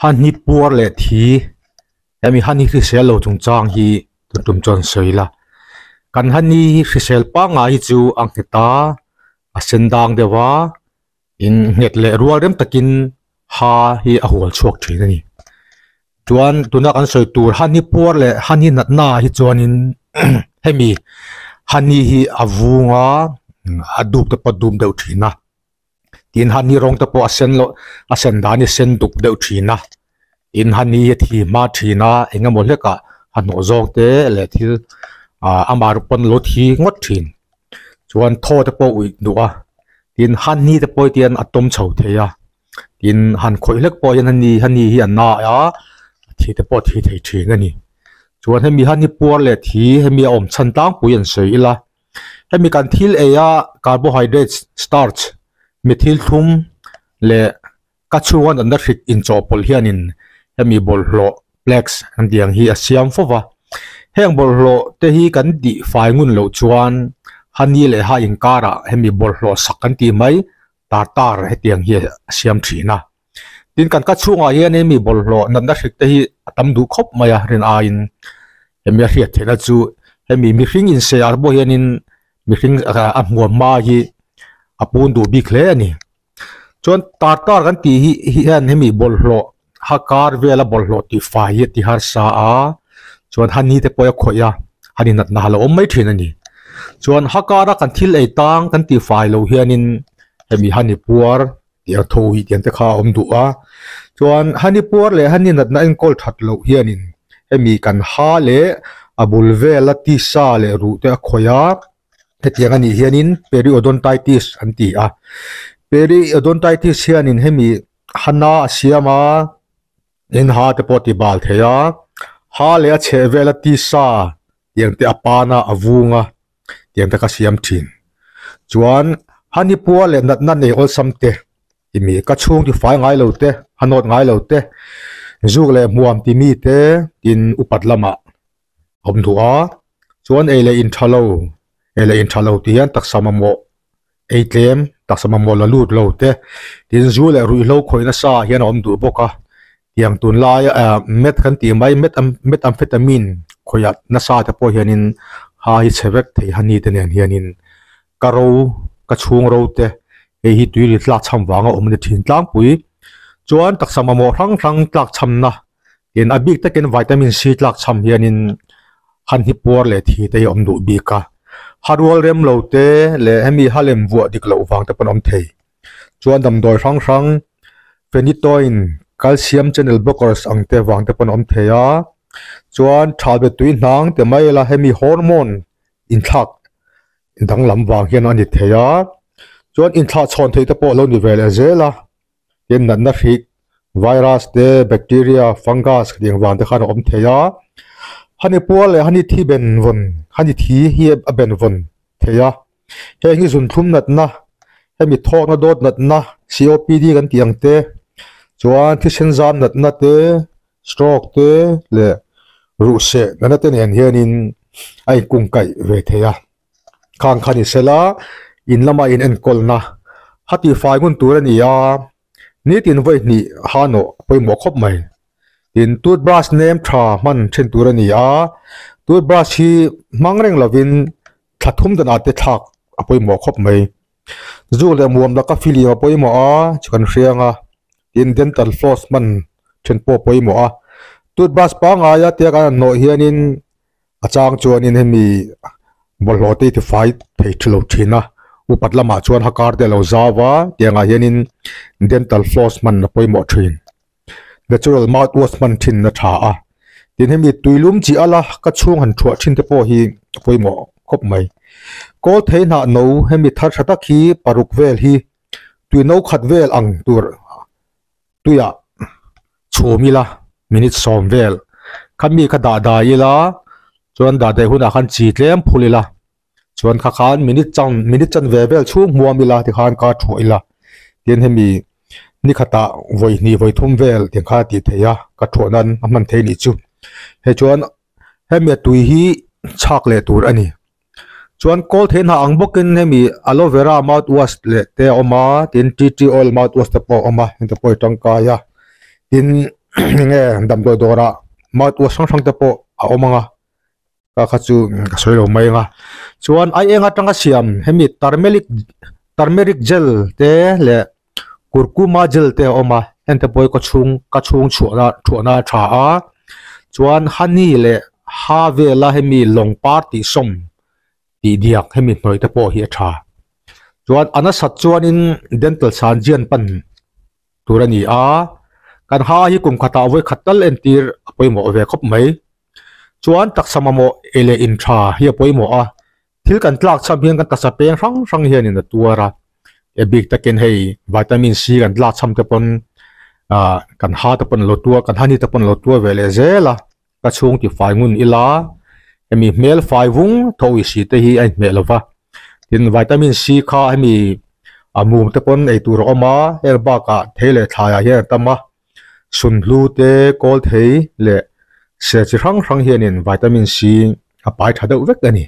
Hani puar leh thi hemi hani hrisel lo chungchang hi tun tum chuan sawi ila kan hani hrisel pangngai hi chu a nghet a a sen dang deuh a in nghet leh rual rem takin ha hi a hual chhuak thin a ni chuan tuna kan sawi tur hani puar leh hani natna ah hi chuanin hemi hani hi a vung a a dup te pawh a dup deuh thin a. Tin hani rawng te pawh a sen loh a sen dan hi a sen duk deuh thin a tin hani hi a thi hma thin a eng emaw hlek ah a hnawh zawng te leh thil ah amah erawh pawn lo thi ngawt thin chuan thaw te pawh uih duh a tin hani te pawh hian a tawm chho thei a tin han khawih hlek pawh hian hani hani hi a na a thi te pawh a thi thei thin a ni chuan hemi hani puar leh thi hemi a awm chhan tlangpui an sawi ila. Hemi kan thil ei a carbohydrates, starch, mithil thlum leh ka chhunga natna hrik inchawhpawlh hianin hemi bawlhhlawh plaques an tih ang hi a siam fo va. Heng bawlhhlawh te hi kan tih fai ngun loh chuan hani leh ha inkarah hemi bawlhhlawh sak kan tih mai tar tar hetiang hi a siam thin a. Tin kan ka chhungah hian hemi bawlhhlawh natna hrik te hi a tam duh khawp mai a rin aiin hemi a hriat theihna chu hemi mihring insehar pawh hianin mihring a hmuam hma hi a pun duh bik hle a ni. Chuan tar tar kan tih hi hian hemi bawlhhlawh ha kar vela bawlhhlawh tih fai hi a ti harsa a chuan hani te pawh a khawih a hani natna a lo awm mai thin a ni. Chuan ha kara kan thil ei tang kan tih fai loh hianin hemi hani puar tih a tho hi tiang te kha a awm duh a chuan hani puar leh hani natna enkawl that loh hianin hemi kan ha leh a bul vela tisa leh ruh te a khawih a hetiang anih hianin periodontitis an ti a periodontitis hianin hemi hana a siam a in ha te pawh a ti bal thei a ha leh a chheh vela tisa tiang te a pana a vung a. tiang te kha siam thin chuan hani pua leh natna nei awlsam te timi ka chhung ti fai ngai lo te a nawt ngai lo te zuk leh hmuam ti mi te tin upat lamah awm duh a chuan ei leh in tha lo ei leh in tha lo tih hian taksa mamawh ei tlem taksa mamawh la lut lo te tin zu leh ruihhlo khawih nasa ah hian a awm duh bawk a tiang tunlai ah meth kan tih mai meth methamphetamine khawih ah nasa te pawh hianin ha hi chhe vek thei hani te nen hianin ka ro ka chhung ro te hei hi tui ri tlak cham vanga awm a ni thin tlangpui chuan taksa mamawh hrang hrang tlak chhamna tin a bik takin vitamin C tlak cham hianin han hi puar leh thi te hi a awm duh bik a ha rual rem lo te leh hemi ha lem vuah dik loh vang te pawn a awm thei chuan damdawi hrang hrang phenytoin calcium channel blockers ang te vang te pawn a awm thei a chuan tha be tui hnang te mai ila hemi hormone inthlak danglam vang hian a ni thei a chuan inthlah chhawn theih te pawh a lo ni ve leh zel a. Tin natna hrik, virus te, bacteria, fungus khatiang vang te khan a awm thei a. Hani puar leh hani thi ben vawn, hani thi hi a ben vawn thei a. Heng hi zunthlum natna, hemi thawkna dawt natna, COPD kan tih ang te, chuan thisen zam natna te, stroke te leh ruhseh natna te nen hianin a inkungkaih ve thei a. Khang kha ni sela in lama in enkawlna ha tihfai ngun tur a ni a, nitin vawi hnih ha nawh a pawimawh khawp mai. Tin, toothbrush nem tha hman then tur a ni a, toothbrush hi hmang reng lovin thla thum danah te thlak a pawimawh khawp mai. Zu leh muam laka filim a pawimawh a, chu kan hriang a, tin dental floss hman then pawh a pawimawh a. Toothbrush pangngaia tia kan han nawh hianin A chang chuanin hemi bawlhhlawh te hi tifai thei tha lo thin a, upat lamah chuan hakar te a lo zau a, tiangah hianin dental floss hman a pawimawh thin. Natural mouthwash hman thin a tha a, tin hemi tuilum chi ala ka chhung han thuah thin te pawh hi a pawimawh khawp mai. Kawl thei hnah no hemi thar tha tak hi paruk vel hi tui no khat vel ang tur tuiah chhum ila minute sawm vel kha mi kha dah dai ila chuan dah daih hunah khan chi tlem phul ila chuan kha khan minute chan minute chan ve vel chhung hmuam ila tikhan ka thuah ila tin hemi ni khatah vawi hnih vawi thum vel tiang kha a tih theih a ka thuah nan a hman theih nih chu hei chuan hemi a tui hi chhak leh tur a ni. Chuan kawl thei hna ang bawkin hemi aloe vera mouthwash leh te a awm a, tin tea tree oil mouthwash te pawh a awm a, heng te pawh hi tangkai a, tin. enge damdawi dawrah mouthwash hrang hrang te pawh a awm ang a ka kha chu ka sawi lo mai ang a chuan ai eng atanga siam hemi turmeric turmeric gel te leh kurkuma gel te a awm a heng te pawh hi kaw chhung ka chhung chhuahna thuahna a tha a chuan honey leh ha vela hemi lawng par tih sawm tih diak hemi hnawih te pawh hi a tha chuan a nasat chuanin dental surgeon pan tur a ni a kan ha hi kum khatah vawi khat tal entir a pawimawh ve khawp mai chuan taksa mamawh ei leh in tha hi a pawimawh a thil kan tlak cham hian kan taksa peng hrang hrang hianin a tuar a a bik takin hei vitamin C kan tlak cham te pawn ah kan ha te pawn lo tuar kan hani te pawn lo tuar ve leh zel a ka chhung ti fai ngun ila hemi hmel fai vung tho i si te hi a inhmeh lova tin vitamin C kha hemi a mum te pawn ei tur a awm a heng bakah thei leh thlaiah hian a tam a sunhlu te kawl thei leh ser chi hrang hrang hianin vitamin C a pai tha deuh vek a ni.